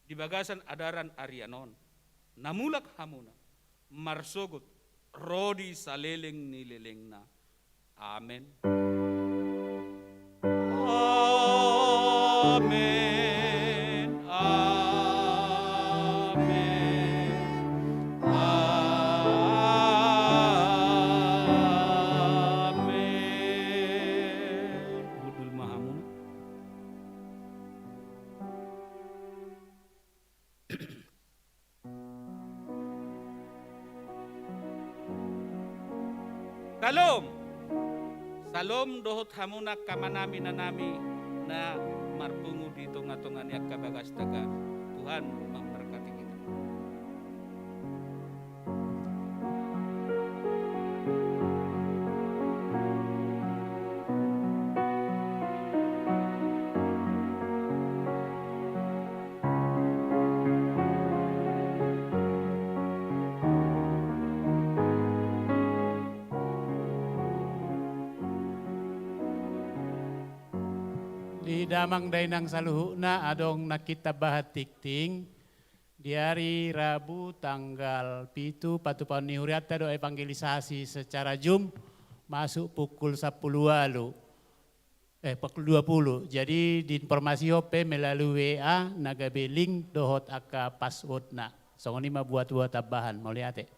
Di bagasan adaran arian on, na mulak hamuna marsogot ro di saleleng ni lelengna. Amen. Amen. Amen. Amen. Hundul ma hamuna. Syalom. Syalom dohot hamuna angka amanami, inanami na marpungu di tonga-tonga ni angka bagas tagana. Tuhan mambarkati hita. Di damang dainang saluhutna, adong nangkin tambahan tingting. Di ari Rabu tanggal pitu, patupaon ni hurianta do evangelisasi secara Zoom masuk pukul sampulu ualu. Eh, pukul dua pulu. Jadi diinformasihon pe melalui W A na gabe link dohot angka passwordna. Songon i ma buat-buat tambahan. Mauliate.